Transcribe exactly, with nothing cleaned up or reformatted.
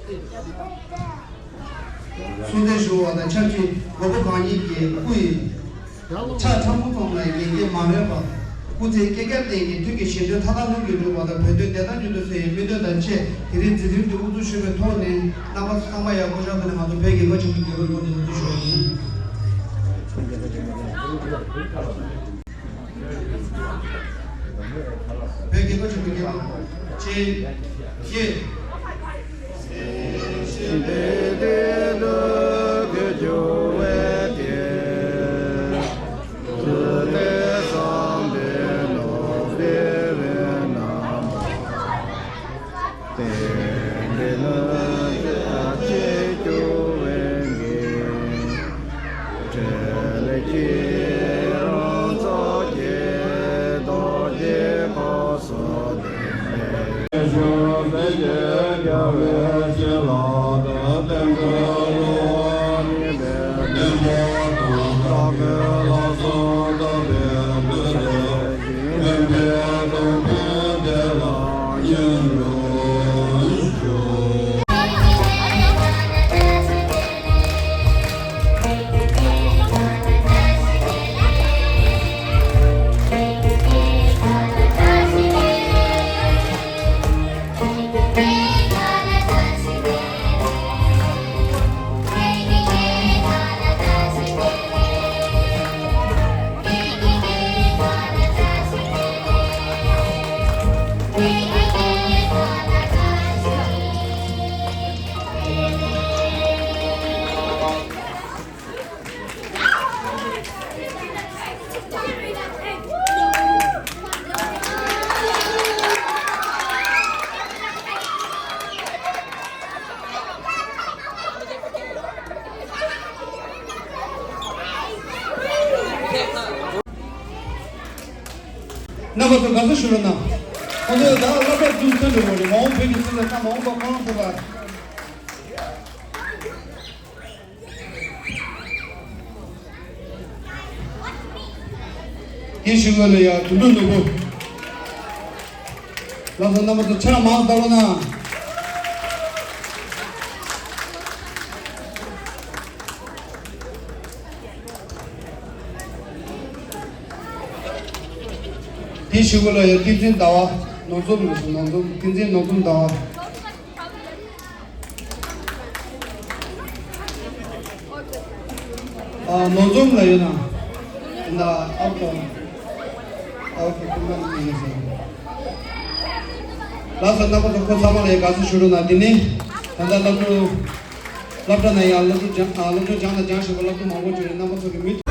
གསུང་ཚན་ཞུ་བ་དང་ཆབས་ཅིག་མགོན་པོ་གང་ཉིད་ཀྱི་སྐུ་ཡི་ཕྱག་ཕྲ་མོ་ཙམ་ལ་ཡི་གེ་མ་ལོན་པ། སྐུ་ཚེ་བསྐལ་བརྒྱར་བརྟན་ཅིང་དུས་ཀྱི་གཞན་དོན་མཐའ་དག་ལྷུན་གྱིས་གྲུབ་པ་དང་བོད་དོན་བདེན་མཐའ་མྱུར་དུ་གསལ་བའི་སྨོན་འདུན་དང་བཅས་དེ་རིང་མཛད་འཕྲིན་དུ་དབུ་འཛུགས་ཞུས་པའི་ཐོག་ནས་རྣམ་པ་ཚོ་ཚང་མ་ཡང་སྐུ་ཞབས་ཀྱི་ལས་ཁང་དུ་བོད་ཀྱི་བཀའ་ཆེན་པོའི་རྒྱལ་པོའི་སྐུ་མདུན་དབུ་འཛུགས་ཞུ་བ་ཡིན། བོད་ཀྱི་བཀའ་ཆེན་པོའི་རྒྱལ་པོ་ཆེ་ཡེ། རྣམ་པ་ཚོ་དགའ་བསུ་ཞུ་རོགས་གནང་། ཁོང་ཚོས་ད་སློབ་གྲྭ་བཙུགས་ཚུན་འགྲོ་བ་རེད། མ་འོངས་བོད་ཀྱི་སྲིད་ལ་ད་མ་འོངས་པ་ཁོ་རང་ཚོ་ལ། དེ་ཞུ་བ་ལ་ཡ་དུད་འགྲོ་ནོར་བུ། ལགས་སོ། རྣམ་པ་ཚོ་ཕྱག་མང་བཏང་རོགས་གནང་། དེ་ཞུ་བ་ལ་ཡ་བསྟན་འཛིན་ཟླ་བ། ནོར་འཛོམས་ལ་སོ། ནོར་འཛོམས། བསྟན་འཛིན་ནོར་འཛོམས་ཟླ་བ། ཨ། ནོར་འཛོམས་ལ་ཡོད་ན། ད་ཨ་ཁུ། ཨ་ཁུ་ཀུན་དགའ་ཡིན་ཟེར། ལགས་སོ། རྣམ་པ་ཚོ་ཁོ་ཚང་མ་ལ་ཡང་དགའ་བསུ་ཞུ་རོགས་གནང་། དེ་ནས་ད་ལྟ་སློབ་ཕྲུག་སློབ་གྲྭ་ནང་ཡང་སློབ་ཕྲུག་སྦྱང་། ཨ། སློབ་ཕྲུག་སྦྱང་དང་སྦྱང་བཞིན་པ་སློབ་ཕྲུག་མང་པོ་བྱུང་ནས་རྣམ་པ་ཚོ་གི་མི།